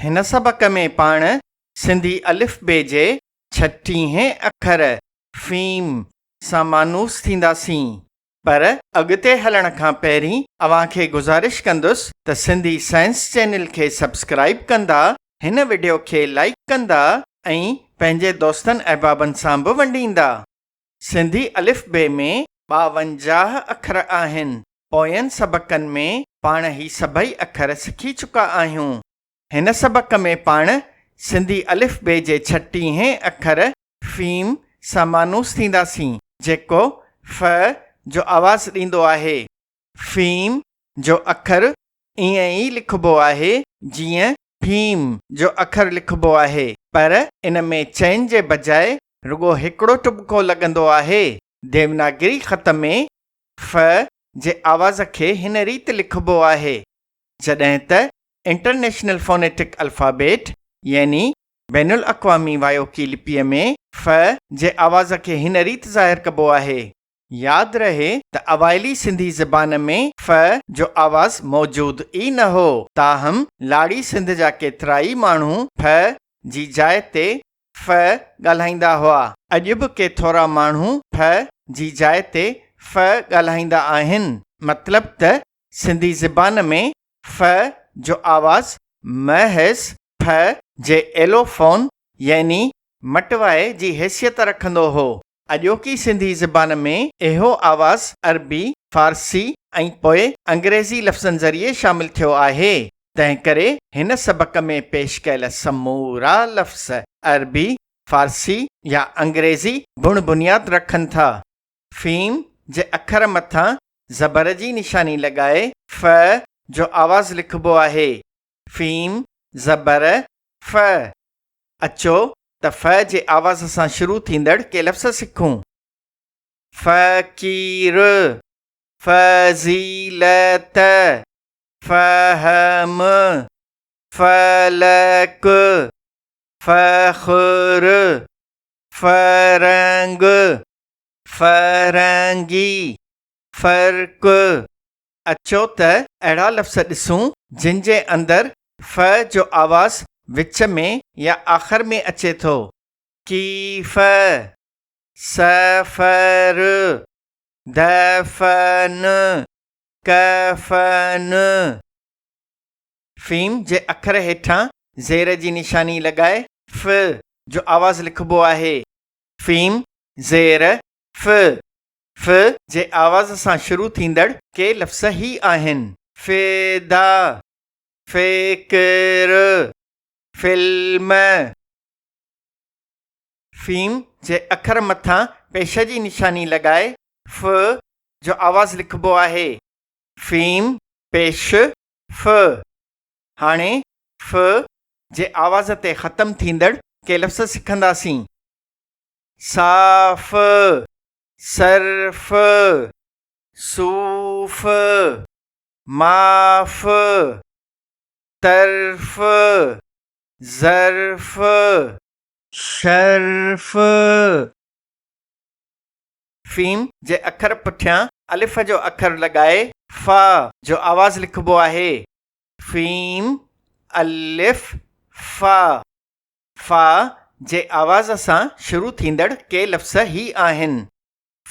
هن سبق ۾ پاڻ سنڌي الف بي جي ڇٽيهين اکر فيم سان مانوس ٿينداسين. پر اڳتي هلڻ کان پهرين اوهان کي گذارش ڪندس ته سنڌي سائنس چينل کي سبسڪرائيب ڪندا، هن وڊيو کي لائيڪ ڪندا ۽ پنهنجي دوستن احبابن سان به ونڊيندا. سنڌي الف بي ۾ 52 اکر آهن. پوين سبقن ۾ پاڻ هي سڀئي اکر سکي چڪا آهيون. هن سبق ۾ پاڻ سنڌي الف بي جي ڇٽيهين اکر فيم سان مانوس ٿينداسين، جيڪو ف جو آواز ڏيندو آهي. فيم جو اکر ائين ئي لکبو آهي جيئن ڀيم جو اکر لکبو آهي، پر ان ۾ چئن جي بجاء رڳو هڪڙو ٽٻڪو لڳندو آهي. ديوناگري خط ۾ ف جي آواز کي هن ريت لکبو آهي، جڏهن ته انٽرنيشنل فونيٽڪ الفابيٽ يعني بين الاقوامي وايوڪي لپيء ۾ ف جي آواز کي هن ريت ظاهر ڪبو آهي. ياد رهي ته اوائلي سنڌي زبان ۾ ف جو آواز موجود ئي نه هو، تاهم لاڙي سنڌ جا ڪيترائي ماڻهو ف جي جاء تي ف ڳالهائيندا هئا. اڄ به ڪي ٿورا ماڻهو ڦ جي جاء تي ف ڳالهائيندا آهن. مطلب ته سنڌي زبان ۾ ف جو آواز محض ڦ جي ايلوفون يعني مٽوائي جي حيثيت رکندو هو. اڄوڪي سنڌي زبان ۾ اهو آواز عربي، فارسي ۽ پوء انگريزي لفظن ذريعي شامل ٿيو آهي. تنهنڪري هن سبق ۾ پيش ڪيل سمورا لفظ عربي، فارسي يا انگريزي بڻ بنياد رکن ٿا. فيم جي اکر مٿان زبر جي نشاني لڳائي ف جو آواز لکبو آهي. فيم زبر ف. اچو ته ف جي آواز سان شروع ٿيندڙ ڪي لفظ سکون. فقير، فضيلت. فهم، فلڪ، فخر، فرنگ، فرنگي، فرق. اچو ته اهڙا لفظ ڏسون جن جي اندر ف جو آواز وچ ۾ يا آخر ۾ اچي ٿو. ڪيف، سفر، دفن. ڪفن. فيم جي اکر هيٺان زير جي نشاني لڳائي ف جو آواز لکبو آهي. فيم زير ف. ف جي آواز سان شروع ٿيندڙ ڪي لفظ هي آهن. فدا، فڪر، فلم. فيم جي اکر مٿان پيش جي نشاني لڳائي ف جو آواز لکبو آهي. فيم پيش ف. هاڻي ف جي آواز تي ختم ٿيندڙ ڪي لفظ سکنداسين. صاف، صرف، صوف، معاف، طرف، ظرف. شرف. فيم جي اکر پٺيان الف جو اکر لڳائي فا جو آواز لکبو آهي. فيم، الف، فا. فا جي آواز سان شروع ٿيندڙ ڪي لفظ هي آهن.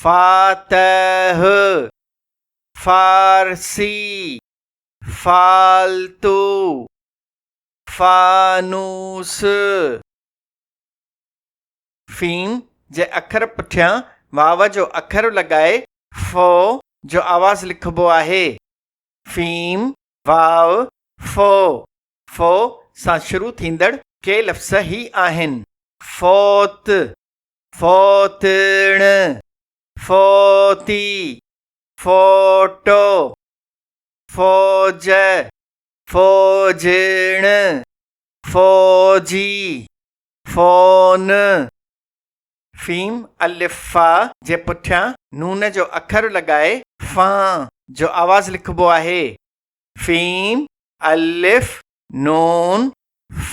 فاتح، فارسي، فالتو، فانوس. فيم جي اکر پٺيان واو جو اکر لڳائي ڦو جو آواز لکبو آهي. فيم، واو، ڦو. ڦو سان شروع ٿيندڙ ڪي لفظ هي آهن. فوت، فوتڻ، فوتي، فوٽو، فوج، فوجڻ، فوجي. فون. فيم الف فا جي پٺيان نون جو اکر لڳائي فان جو آواز لکبو آهي. فيم الف نون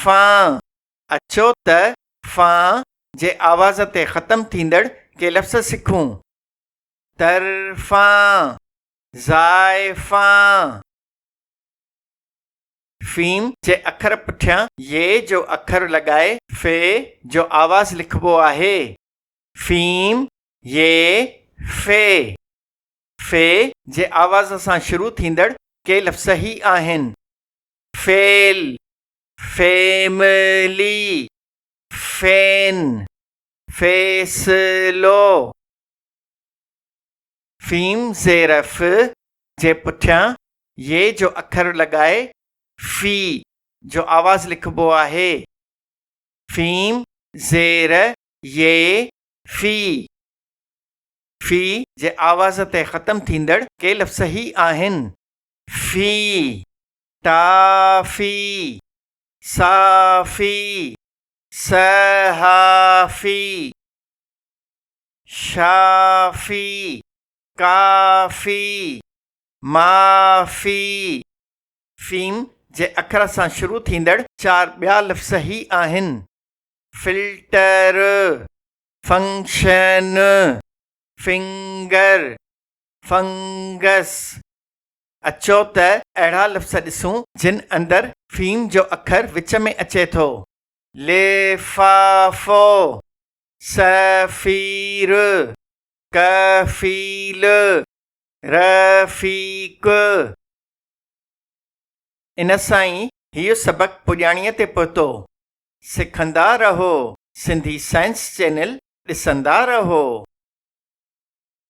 فان. اچو ته فان جي آواز تي ختم ٿيندڙ ڪي لفظ سکون. طرفان، زائفان. فيم جي اکر پٺيان ي جو اکر لڳائي في جو آواز لکبو آهي. فيم، ي، في. في جي آواز سان شروع ٿيندڙ ڪي لفظ هي آهن، فعل، فيملي، فين، فيصلو. فيم زير ف جي پٺيان ي جو اکر لڳائي في جو آواز لکبو آهي. فيم زير ي في. في جي آواز تي ختم ٿيندڙ ڪي لفظ هي آهن، في، ٽافي، صافي، صحافي، شافي، ڪافي، معافي. فيم جي اکر سان شروع ٿيندڙ چار ٻيا لفظ هي آهن، فلٽر، فنڪشن، فنگر، فنگس. اچو ته اهڙا لفظ ڏسون جن اندر فيم جو اکر وچ ۾ اچي ٿو. لفافو، سفير، ڪفيل، رفيق. ان سان ئي هيء سبق پڄاڻيء تي پهتو. سکندا رهو سنڌي سائنس چينل ڏسندا رهو.